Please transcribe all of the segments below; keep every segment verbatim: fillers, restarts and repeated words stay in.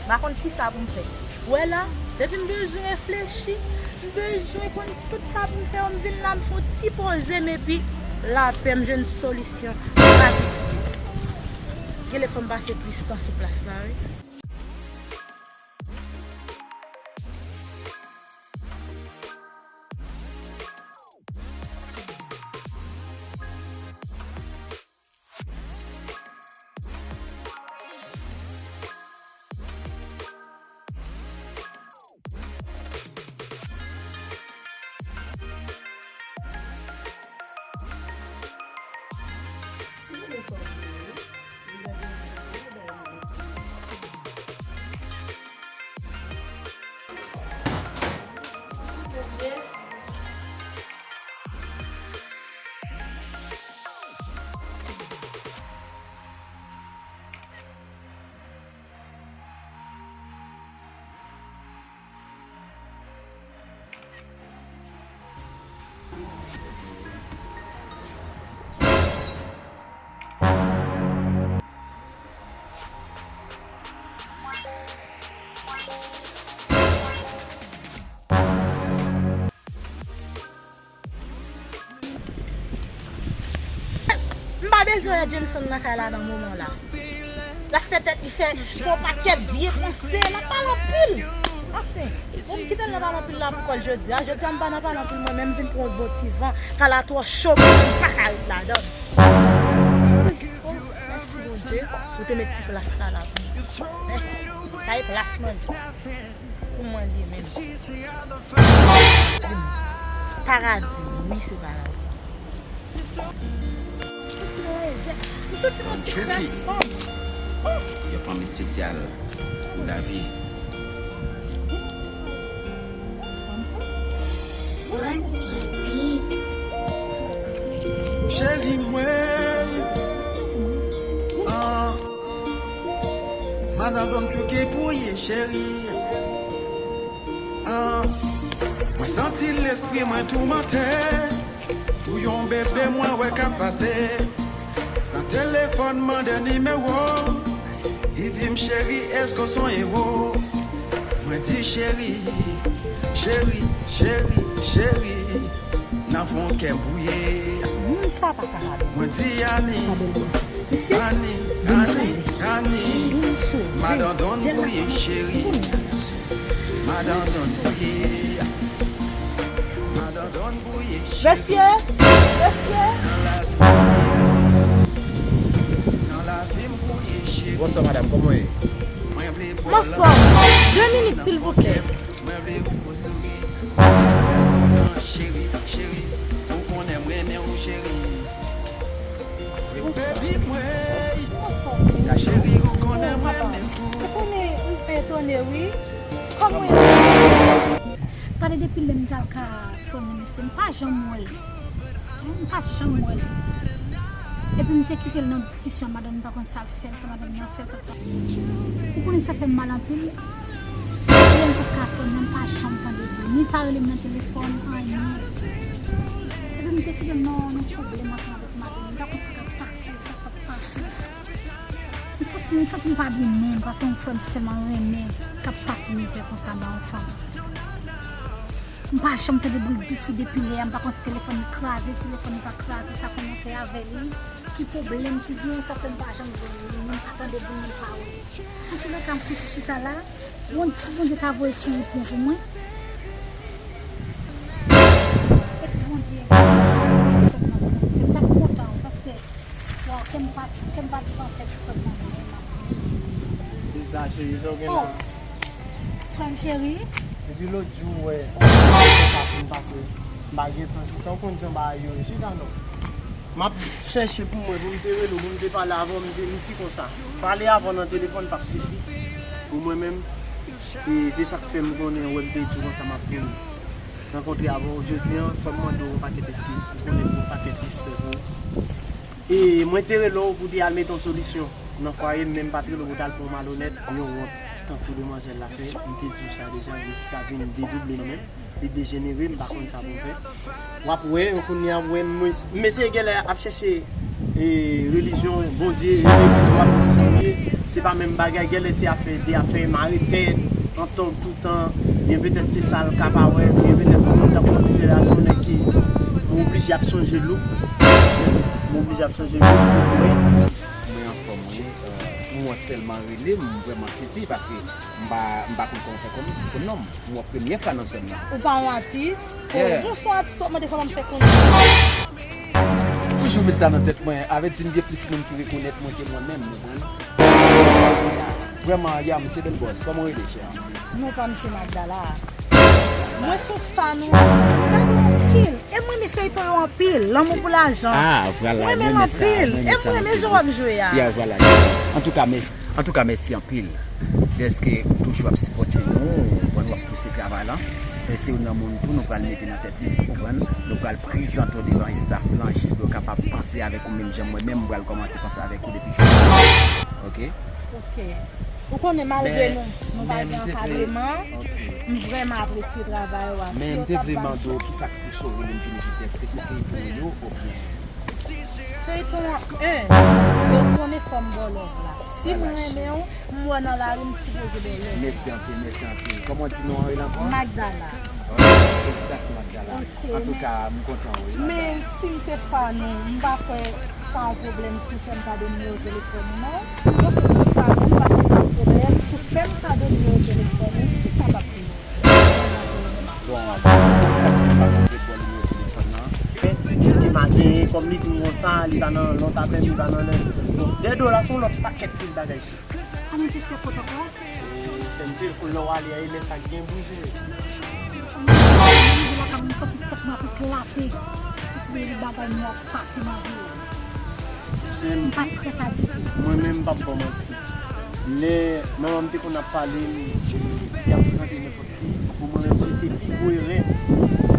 M pa konn kisa pou m fè. Ou wè la, depi m bezwen reflechi, m bezwen konn tout sa pou m fè, m vin la, m fè yon ti poze m, epi lapè, m jwenn solisyon rapid. Genlè fò m pase plis tan sou plas la, wi. M pa bezwen wè Jameson nan kay la nan moman la. L ap fè tèt li fè yon pakèt vye panse, l ap pale anpil. Anfen, bon, m kite l nan pale anpil la pou kò l jodi a. Jodi a, m pa nan pale anpil mwen menm, m vin pran yon bon ti van. Kay la twò cho pou mwen, m pa ka ret ladan. Oh, mèsi Bondye, ou te met ti plas sa la pou mwen. Mèsi. Sa e plas mwen. Pou mwen li menm. Paradi, wi, se paradi. M santi mwen ti kras fanm. Oh! Yon fanm espesyal pou lavi. Cheri mwen, ah, madanm Don Chucky pou ye, cheri. Ah, mwen santi lespri mwen toumante pou yon bebe mwen wè k ap pase. Nan telefòn mande nimewo, li di m, cheri, èske w se yon ewo? Mwen di, cheri, cheri, cheri, cheri, nan fon kè m bwouye. Moun sa pa ka ale. Mwen di, ani, ani, ani, ani, madan Don bwouye, cheri. Madan Don bwouye. Madan Don bwouye, cheri. Mesye, mesye. Nan lavi m bwouye, cheri. Bonswa, madanm, kòman w ye? M anfòm. De minit, silvouplè. Mwen vle fè w souri. Cheri, cheri, ou konnen m renmen w, cheri. Baby mwen, cheri, ou konnen m renmen w. Ou konnen m etone, wi. Kòman w ye? Pale depi lè m t al ka fè yon mesye, m pa janm wè l. M pa janm wè l. Epi m te kite l nan diskisyon, madanm m pa konn sa l ap fè, sa madanm nan ap fè, sa l t ap. Ou konnen sa fè m mal anpil. Depi lè m t ap ka fè l, m pa janm tande l. Ni pa rele m nan telefòn, anyen. Epi m te kite l nan, nan pwoblèm ansanm avèk madanm. M pa konn sa k ap pase, sa k ap pase. M santi, m santi m pa byen menm, paske yon frè m sèlman renmen k ap pase mizè konsa nan yon fanm. M pa janm tande boul ditou depi lè a, m pa konn si telefòn li kraze, telefòn li pa kraze, sa konnen fè avè li, ki pwoblèm ki gen, sa fè m pa janm jwenn li, ni m pa tande boul, ni m pa wè. Antouleka, m soti chita la, Bondye, Bondye ka voye sou wout mwen pou mwen. Epi Bondye, se m t ap kontan, paske Waw, kè m pa, kè m pa t panse pou fè m nan mwen. Sista cheri, sa w gen la? Oh, frè m cheri. Depi lòt jou w wè, sa fin pase, m pa gen tan, sista, w konn jan bagay yo ye, chita non. M ap chèche pou mwen, pou m te rele w, pou m te pale avè w, m te, m di konsa. Pale avè w nan telefòn p ap sifi. Pou mwen menm, e se sa k fè m konnen, wè m te di w konsa m ap vini rankontre avè w jodi a, fò m mande w yon pakèt eskiz, ou konnen m gen yon pakèt respè pou ou. E mwen te rele w pou te al mete yon solisyon nan fwaye m, men m pa t rele w pou t al fè yon malonèt, yon wont, tankou demwazèl la fè. M te di w sa deja, Jessica vin dedouble nan men m, li dejenere, m pa konn sa pou m fè. W ap wè, kounye a, w ap wè, m, m eseye genlè ap chèche, e, relijyon, Bondye, e legliz, w ap wè, se Pa menm bagay, gen lè se afè de afè mare tèt, an tòg toutan, byen petèt se sa l ka pa wè, byen petèt mwen menm tankou se a se yon nèg ki mwen oblije ap sonje look, mwen oblije ap sonje look pou mwen. Mwen anfòm wi, pou mwen sèlman rele m, m vrèman sezi paske m pa, m pa konn kòman fè konn, konn non m. M wè premye fwa nan zòn nan. Ou pa yon atis? Yeah. Ou se yon atis, w ap mande kòman m fè konn. Toujou met sa nan tèt mwen, avè di m gen plis moun ki rekonèt mwen ke mwen menm, ou konprann? Vrèman, Yam, se bèl bòs. Kòman w rele, chè? Non pa m se Magdala. Mwen se fan ou. M gade w anpil. E m renmen feyton yo anpil. Lanmou pou lajan. Ah, vwala, m renmen sa, m renmen sa anpil. E m renmen jan w ap jwe a. Yeah, vwala. Antouka, mèsi. Antouka, mèsi anpil dèske ou toujou ap sipòte nou, ou konprann, w ap pouse travay lan. E se youn nan moun tou nou pral mete nan tèt lis, ou konprann, nou pral prezante w devan estaf lan jis pou yo kapab panse avèk ou menm jan mwen menm m pral kòmanse panse avèk ou depi jodi a. Oke? Oke. Ou konnen malgre nou, nou pa gen ankadreman, m vrèman apresye travay ou a. Men m te vle mande w kisa ki te sove nou vin jodi a, èske se teypon yo oubyen Feyton an, en, yo konnen fò m ba w love la. Si m renmen w, m wè nan lari, m sipoze ba w love. Mèsi anpil, mèsi anpil. Kòman w di non an, Rila, ankò? Magdala. Ok, felisitasyon, Magdala. Ok, antouka, m kontan, wi, Magdala. Men si m se fan ou, m pa kwè sa yon pwoblèm si w fè m kado nimewo telefòn ou, non. Bon, si m se fan ou, m pa kwè sa yon pwoblèm si w fè m kado nimewo telefòn ou, si sa p ap Bon, sa ki pa konn ret bò nimewo telefòn nan. Èske m a genyen, kòm li di m konsa, li pa nan lòt apèl, li pa nan lè. Bon, dèdo la, se yon lòt pakèt pil bagay, cheri. Ann te fè pwotokòl. Sè m, se lè w ale a, e lè sa k gen bri, cheri. Ann, mwen rive lakay mwen, m santi tèt mwen ap eklate. Paske gen bagay mwen ap pase nan vi. Sè m, mwen menm, m p ap ba w manti. Lè manman m te konn ap pale m, y ap tande nenpòt ki. Pou mwen menm, se te pi gwo erè.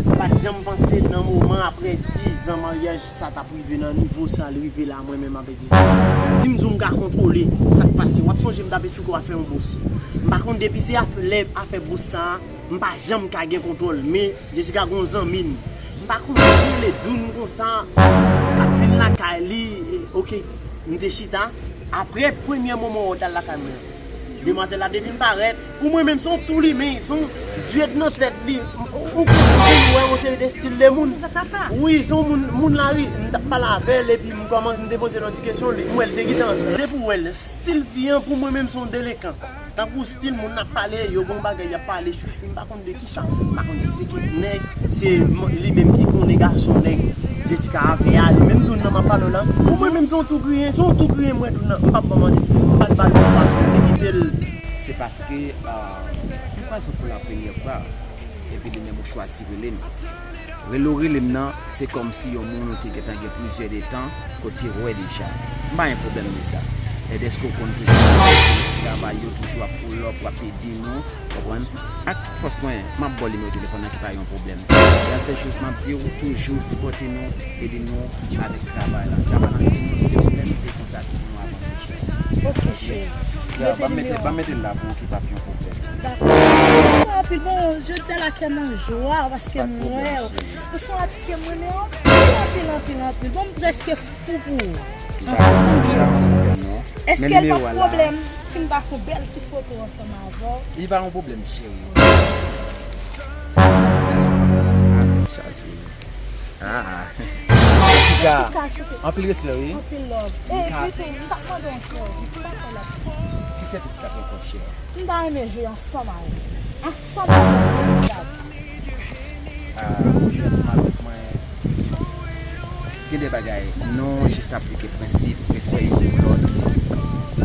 M pa t janm panse nan moman, apre diz an maryaj, sa t ap rive nan nivo sa l rive la, mwen menm avèk Jessica. Si m di w m ka kontwole sa k pase, w ap sonje m t ap esplike w afè yon bous. M pa konn depi se afè, lè afè bous sa a, m pa janm ka gen kontwòl. Men Jessica gen yon zanmi n. M pa konn ki rele Doun konsa, k ap vin lakay li. E, oke, m te chita. Apre premye moman w t al lakay mwen, demwazèl la te vin parèt. Pou mwen menm, se yon tou limen, se yon djed nan tèt li. Ou, ou konn, ou konn wè yon seri de stil de moun. Wi, se yon moun, moun lari. M t ap pale avè l, epi m kòmanse, m te poze l yon ti kesyon, li, m wè l te gentan. Depi w wè l, stil fi an, pou mwen menm, se yon delenkan. Tankou stil moun ap pale, yo gen yon bagay y ap pale, chouchou, m pa konn de kisa. M pa konn si se kèk nèg, se m-, li menm ki konnen gason nèg Jessica avè a, li menm Doun nan m ap pale w la. Pou mwen menm se yon tou griyen, se yon tou griyen m wè Doun nan, m p ap ba w manti. M pa t ba l yon fason, m te kite l. Se paske, euh, m kwaze w pou la premyè fwa, epi li menm ou chwazi rele m. Rele w rele m nan, se kòmsi yon moun ou te gentan gen plizyè de tan ke w te wè deja. M pa gen pwoblèm de sa. E dèske w konn toujou travay yo, toujou ap pull up, w ap ede nou, konprann? Ak fòs mwen, m ap ba w nimewo telefòn nan ki pa yon pwoblèm. Sèl jis m ap di w, toujou sipòte nou, ede nou avèk travay la. Travay la se nou, se ou menm, e konsa tou nou avanse. Ok, cheri. Ya, ban m mete, ban m mete l la pou ou ki pa p yon pwoblèm. Dakò. Mèsi anpil. Bon, jodi a la kè m an jwa paske m wè w. Ou se yon atis ke m renmen anpil, anpil, anpil, anpil. Bon, m prèske fou pou ou. Anpil, anpil, anpil, non. Èske l p ap pwoblèm si m ta fè yon bèl ti foto ansanm avè w? Li pa yon pwoblèm, cheri. Ah, chaje. Ah. Antouka, anpil respè, wi. Anpil love. E, pito, m t ap mande yon sèvis. M pa fè la. Ki sèvis t ap ankò, chè? M ta renmen jwe ansanm avè w. Ansanm avè w, sa. Ah, jwe ansanm avèk mwen. Gen de bagay, nou jis aplike prensip, respè youn pou lòt.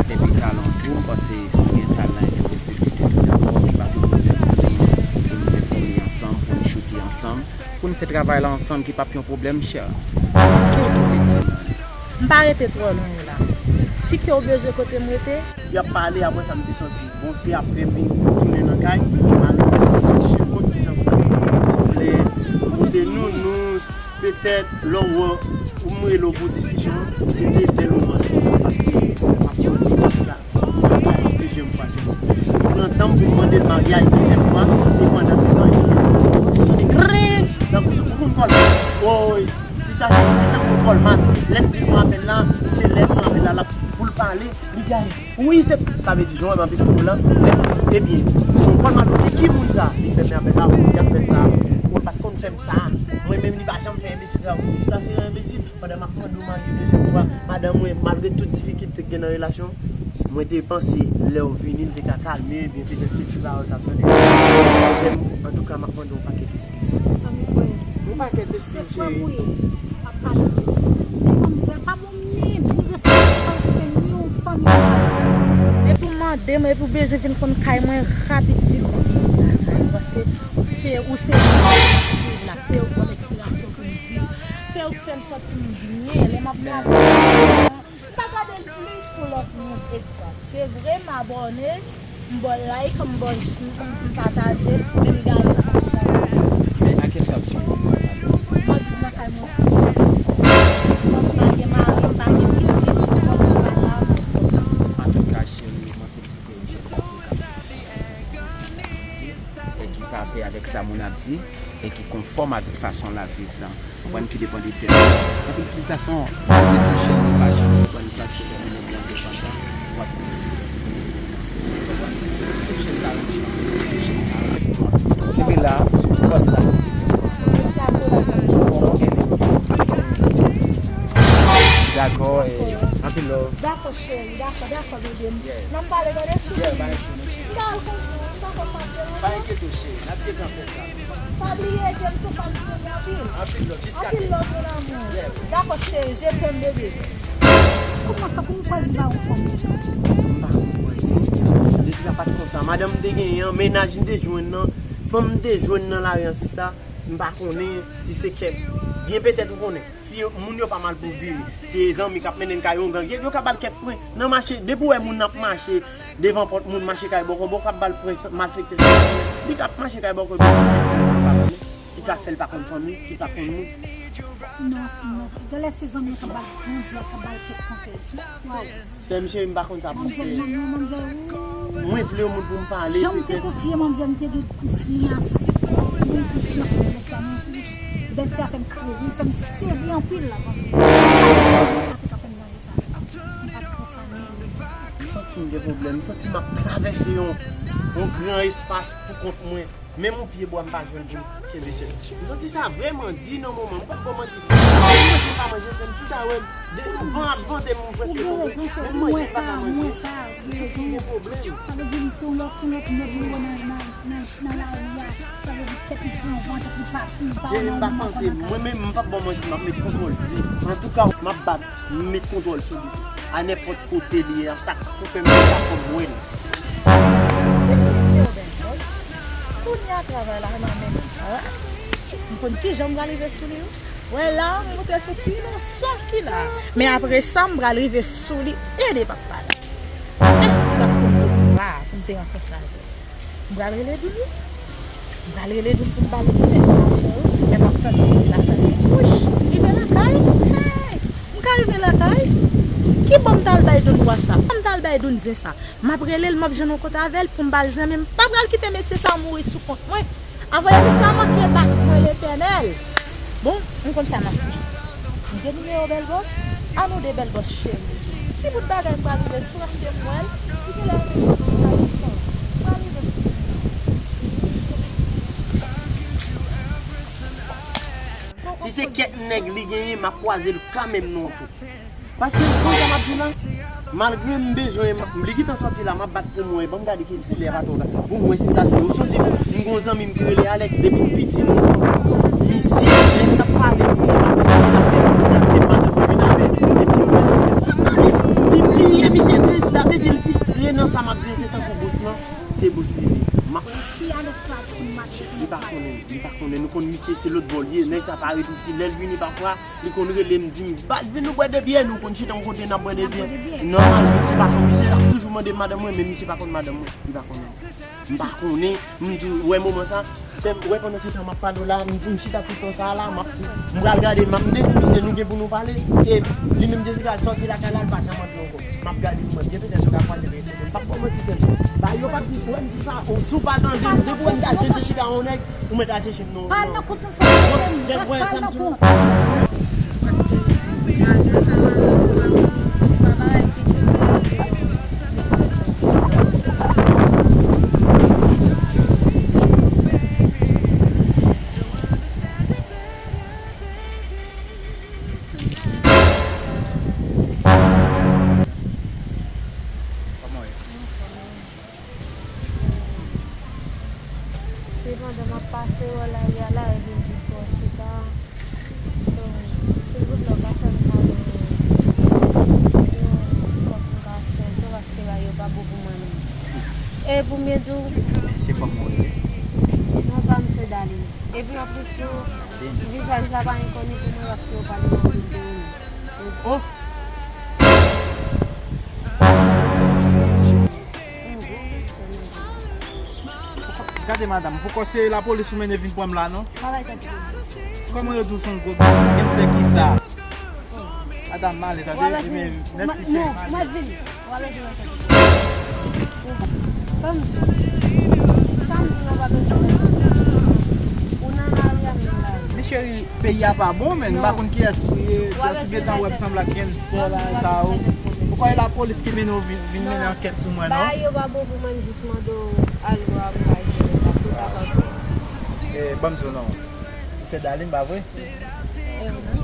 Epi talan tou, m panse si w gen talan epi w respekte tèt ou dabò, se pa pou pwoblèm pou nou pèfòme ansanm, pou nou choute ansanm. Pou n fè travay la ansanm ki p ap yon pwoblèm, chè. Ki w tou vle di? M pa rete twò lwen w la. Si ke w bezwen kote m rete. Y ap pale, apre sa m te santi, bon, se apre m vin tounen nan kay, malere m santi m konn kijan pou m te kote nou, nou, petèt, lè w wè ou m rele w pou diskisyon, se te bèl moman, se te pase, m ap di w, m ap di w, Dezyèm fwa, se bon. M pran tan m pou m mande l maryaj dezyèm fwa, se pandan se tan yo. Ti sone krin! Tankou se pou m fòl. Woy, si sa se, se tankou fòl mat. Lè m di l pran apèl la, se lè l pran apèl la, l ap, pou l pale, li gaye. Wi, se sa vle di, jan w wè m ap esplike w la, lè m di, ebyen, se yon pòl m ap di, ki moun sa? Li fè m apèl la, wi, y ap fè sa. Ou pa t konn fè m sa. Mwen menm, li pa janm fè enbesil sa. Ou di sa, se yon enbesil. Pandan m ap mande w marye dezyèm fwa, madanm mwen, malgre tout difikilte k gen nan relasyon, mwen te panse lè w vini, l te ka kalme, ebyen, petèt se fi pa w l t ap tande. Antouka, m ap mande w yon pakèt eskiz. Sa m fè? Yon pakèt eskiz, cheri. Ap pale. Manmzèl pa bon menm, ni respè, pa respekte ni yon fanmi, ni yon respè. Depi w mande m, epi w bezwen vin konn kay mwen rapid, vin konn kay mwen, paske se ou se moun ki swiv la, se ou ki ban m enspirasyon pou m viv, se ou ki fè m santi m byen, lè m ap gade. M pa gade l plis pou lòt moun, egzanp. Se vre, m abòne, m ba w like, m ba w, m, m pataje, men m gade l. Men nan kesyon ap di mwen, mwen di nan kay mwen. Mwen pa gen mari, m pa gen pitit, m pa gen papa. Antouka, cheri, mwen felisite w, cheri, e ki pa pè avèk sa moun ap di, e ki konfòm avèk fason l ap viv lan. Konprann ki depann de tèt ou. Anpil felisitasyon. Mwen di chèf ou pa janm konprann sa, se lè moun nan endepandan, w ap konprann. Konprann? Chèf la, chèf la, kenbe la, pòz la. Dakò, e anpil love. Dakò, cheri, dakò, dakò, bebe m. Yeah. N ap pale, gade sou li. Yeah, bay sou li. M pa al konprann, m pa konn pase. Pa enkyete w, cheri, n ap gentan fè sa. Pa bliye ke m se fanm Sony anpil. Anpil love, jiska. Anpil love, mon amour. Yeah. Dakò, cheri, je t'aime, bebe. Kòman sa, kòman w pral di ba yon fanm konsa? M pa konprann Jessica. Jessica pa t konsa. Madanm m te genyen an, mennaj m te jwenn nan, fanm m te jwenn nan lari an, sista, m pa konnen si se kè. Byen petèt ou konnen. Fi yo, moun yo pa mal pou vire. Se zanmi k ap mennen l kay yon gang. Yo ka ba l kèk pwen nan mache. Depi w wè moun ap mache devan pòt moun, mache kay bòkò bòkò, ap ba l pwen, malfektè sa. Li k ap mache kay bòkò bòkò, li pa konnen. Li ka fè l pa konn fanmi, li pa konn moun. Non, non. Genlè se zanmi yo k ap ba l konsèy, k ap ba l kèk konsèy. Waw. Sè m cheri, m pa konn sa pou m fè. Manzè, manzè, manzè, ou. Mwen vle yon moun pou m pale, petèt. Jan m te konfye manzè, m te gen konfyans. M te gen konfyans nan bèlsè a, men bèlsè a fè m kreze, fè m sezi anpil la, paske sa te ka fè m nan sa. M pa t kwè sa menm. M santi m gen pwoblèm, m santi m ap travèse yon, yon gran espas pou kont mwen. Menm yon pye bwa m pa jwenn pou m kenbe sèl. M santi sa vrèman di nan moman. M p ap ba w manti. M manje, m pa manje, se m chita wè van ap vante m, m prèske tonbe. Menm manje, m pa ka manje. M santi m gen pwoblèm. Sa vle di m se yon lòt, yon lòt nèg m wè nan, nan, nan, nan lari a. Sa vle di tèt li pran van, tèt li pati, li pa wè nan yon moman. Mwen menm, m p ap ba w manti, m ap met kontwòl di. Antouka, m ap bat, m met kontwòl sou li. A nenpòt kote li ye, a sa k pou fè m fè sa fò m wè l. Si m te yo bèl bòs, kounye a travay la nan men m. M konn kijan m pral rive sou li, wi. Wè la, m montre sou ti inosan ki la. Men apre sa, m pral rive sou li e de papa la. Mèsi paske m te la pou m te rankontre avè l. M pral rele Doudou. M pral rele Doudou pou m ba l tout enfòmasyon yo. Lè m ap tande Doudou la, tande, wouch, rive lakay. Hey! M ka rive lakay? Ki bò m t al bay Doudou a sa? Bò m t al bay Doudou zen sa? M ap rele l, m ap jwenn yon kote avè l pou m ba l zen, men m pa pral kite mesye sa a mouri sou kont mwen. Anvan epi sa manke bat mwen, Letènèl. Bon, m konn sa m ap fè. M gen nimewo bèl bòs, annou de bèl bòs cheri. Si bout bagay m pral rive sou, èske m wè l? Li genlè renmen m, m pral rive sou. Si se kèk nèg li genyen, m ap kwaze l kanmenm non tou. Paske, konn sa m ap di la, malgre m bezwen, m, li gentan sòti la, m ap bat pou m wè, ban m gade ki, si lè a pa twò ta. Pou m wè si m ta di, ou sonje, m gen yon zanmi m ki rele Alex, depi m piti, nou ansanm. Misye, lè n t ap pale, misye, misye t ap fè bòs la, te madanm mwen vin avè, epi yo wè misye. Li bliye, misye te, sa vle di l fistre nan sa m ap di, se tankou bòs lan, se bòs li ye. M ap Ki Alex la pou m match? Li pa konnen, li pa konnen. Nou konn misye se lòt bò l ye. Nèg sa pa ret isi. Lè l vini pafwa, li konn rele m, di m, "Baz, vin nou bwè de byè." Nou konn chita yon kote, n ap bwè de byè. Nòmal, misye pa konn, misye ap toujou mande madanm mwen, men misye pa konn madanm mwen. Li pa konnen. M pa konnen. M di, ou wè moman sa, sè m, ou wè pandan se tan m ap pale w la, m, m chita tout tan sa a la, m ap, m pral gade, m ap, m te di misye nou gen pou nou pale. E li menm Jessica sòti lakay la, l pa janm antre ankò. M ap gade pou mwen byen, petèt yo ka kwaze men kote m. M p ap ba w manti, sè m. Bagay yo p ap di, ou wè m di sa, ou, si w pa tande m, depi w wè m t al chèche chita yon nèg, ou mèt al chèche m non. Pale nan kont, sè m, pale nan kont. Pale nan kont. Pale nan kont. Pandan m ap pase wè lari a la, epi m jis wè w chita. So, silvouplè, w ka fè m kado yon kòp m ka chanje w, paske la yo pa bon pou mwen menm. E pou m byen di w, se kòman w rele? Non, pa m se Darline. Epi anplis tou, vizaj la pa enkoni pou mwen paske yo pale nan vil de ou. Oh! Gade madanm, poko se lapolis ou mennen vin pran m la non? Kòman yo di w se yon gwo gangstè? Gangstè kisa? Madanm, m ale tande. Ebyen, mèsi. Non, m ap vini. Ou nan lari a menm la. Wi cheri, peyi a pa bon, men m pa konn kiyès ou ye. Kiyès ou gentan wè m sanble ak gangstè la, sa yo. Ou kwè lapolis ki mennen w vin, vin mennen ankèt sou mwen, non? Bagay yo pa bon pou mwen, m jis mande w al wè a m ka jere sa, pou w ta konprann. Eh, ban m di w non. Ou se Darline, pa vre? Eh, wi.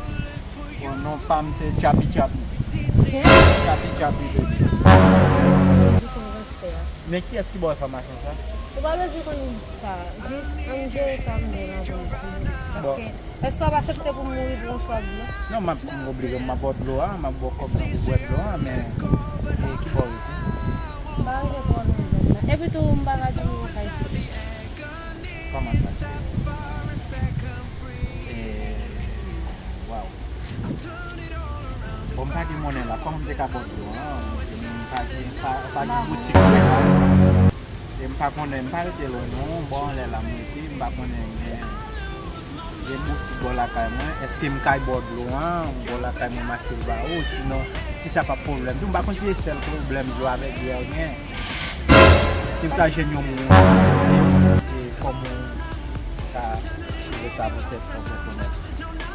Bon, non pa m se Chapi Chapi. Kè? Chapi Chapi, baby. Ou se yon gangstè. Men kiyès ki ba w enfòmasyon sa? Ou pa bezwen konn sa. Jis ann jere sa m gen nan pou m. Paske, èske w ap aksepte pou m mouri pou yon chwa dlo? Non, m ap, m oblije, m ap ba w dlo a, m ap ba w kòb nan pou bwè dlo a, men, e, ki bò w rete? M pa rete twò lwen zòn nan. Epi tou, m pa ka di m lakay. Kòman sa, cheri? E, waw. Bon, m pa gen monnen la. Kòman m te ka ba w dlo a? M pa gen, pa, pa gen boutik mwen la. E m pa konnen, m pa rete lwen non. Bò anlè la m rete, m pa konnen gen, gen boutik bò lakay mwen. Èske m kay ba w dlo a? Bò lakay mwen m achte l ba ou. Sinon, si sa pa pwoblèm tou, m pa konn si se sèl pwoblèm dlo avèk byè ou gen. Si w ta jwenn yon moun, e kòman w ka jere sa poutèt ou pèsonèl?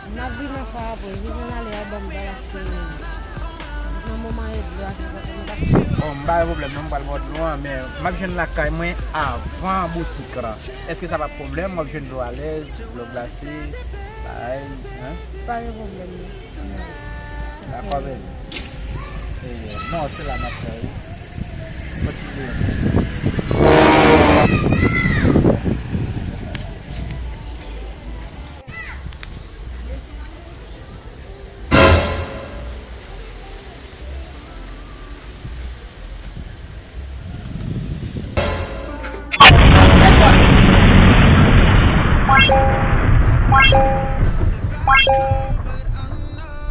M ap vin anfò apre, jis ann ale a ban m bagay se nan moman e dlo a, se sa pou m ta. Bon, m pa gen pwoblèm non, m pral ba w dlo a, men m ap jwenn lakay mwen avan boutik la. Èske sa pa pwoblèm? W ap jwenn dlo alèz, dlo glase, bagay, en? Pa gen pwoblèm non. Dakò, baby. E, non, se la n ap fè, wi. Kontinye.